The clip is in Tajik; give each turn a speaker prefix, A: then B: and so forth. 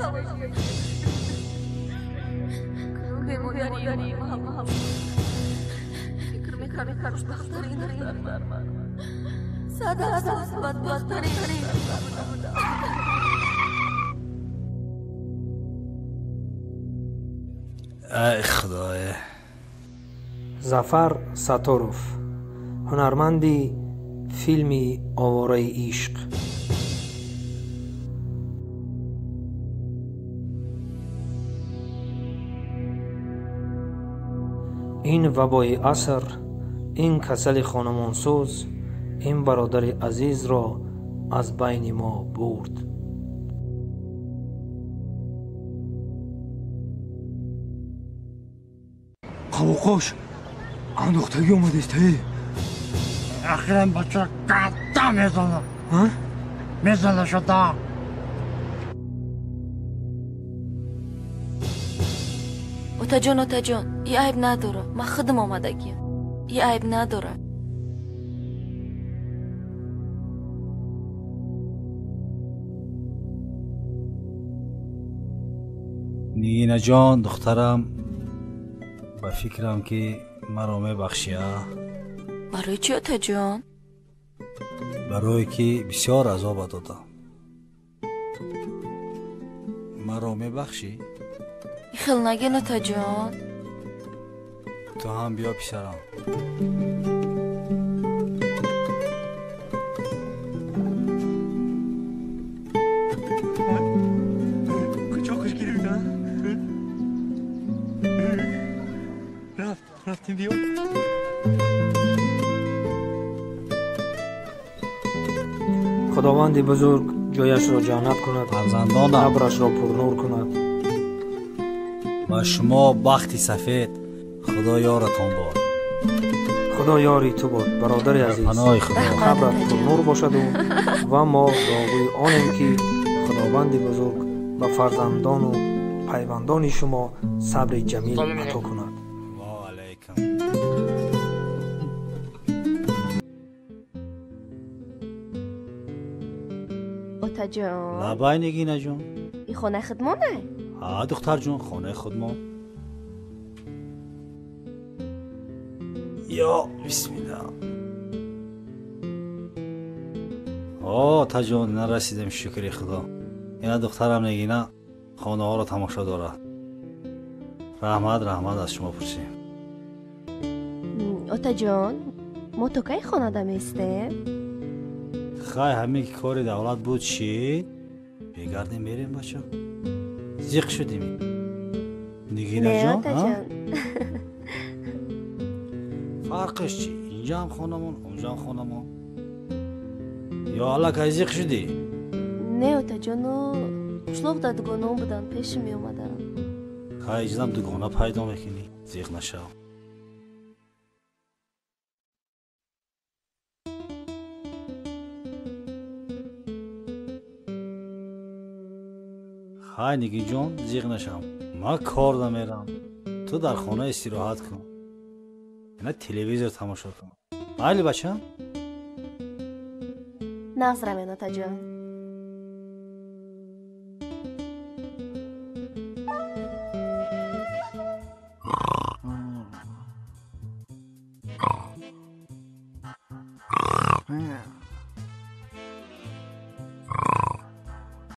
A: калон шудагӣ. Бемодари ман фикр мекардам хушбахттарин духтар. Сад афсӯс, бадбахттарин будам.
B: Ай Худоя.
C: Зафар Сатторов, ҳунарманди филми «Овораи ишқ». Ин вабои аср, ин касали хонамонсӯз, ин бародари азизро аз байни мо бурд.
D: Қавоқош андохтагӣ омадест.
E: Ахиран бача катта мезана. Мезана шуда.
A: Отаҷон, отаҷон, и айб надорам. Ман худам омадагиям. И айб надорам.
B: Нигинаҷон, духтарам, ба фикрам ки маро мебахшӣ, а?
A: Барои чӣ, отаҷон?
B: Барое ки бисёр азоба додам. Маро мебахшӣ?
A: Хел нагин, отаҷон.
B: Ту ҳам биё, писарам.
D: Кучоқаш гирифта. Рафт, рафтем, биё.
C: Худованди бузург ҷояшро ҷаннат кунад,
B: фарзандонам,
C: қабрашро пурнур кунад.
B: Ба шумо бахти сафед, Худо ёратон бод.
C: Худо ёри ту бод, бародари азиз.
B: Паноҳи Худо.
C: Қабрат пурнур бошаду ва мо дуогӯи онем ки Худованди бузург ба фарзандону пайвандони шумо сабри ҷамил ато кунад.
B: Ва алайкум.
F: Отаҷон.
B: Лабай, Нигинаҷон.
F: И хонаи худмоне?
B: Ҳа, духтарҷон, хонаи худмон. Ё бисмилла. О, отаҷон, нарасидем, шукри Худо. Ина духтарам Нигина хонаҳоро тамошо дорад. Раҳмат, раҳмат, аз шумо пурсем.
F: Отаҷон, мо то кай хонада меистем?
B: Хай, ҳамин ки кори давлат буд чӣ? Бегардем, мерем, бача. Зиқ шудем. Нигинаҷон, фарқаш чӣ? Инҷаам хонамон, онҷаам хонамон. Ё аллакай зиқ шудӣ?
F: Не, отаҷону, қишлоқда дугонаом буданд, пеши меомаданд.
B: Хай, иҷдам дугона пайдо мекунӣ, зиқ нашав. Хай, Нигинҷон, зиқ нашам. Ман кор намерам. Ту дар хона истироҳат кун. Ина телевизор тамошо кун. Майли, бачам?
F: Нағз равен, отаҷон.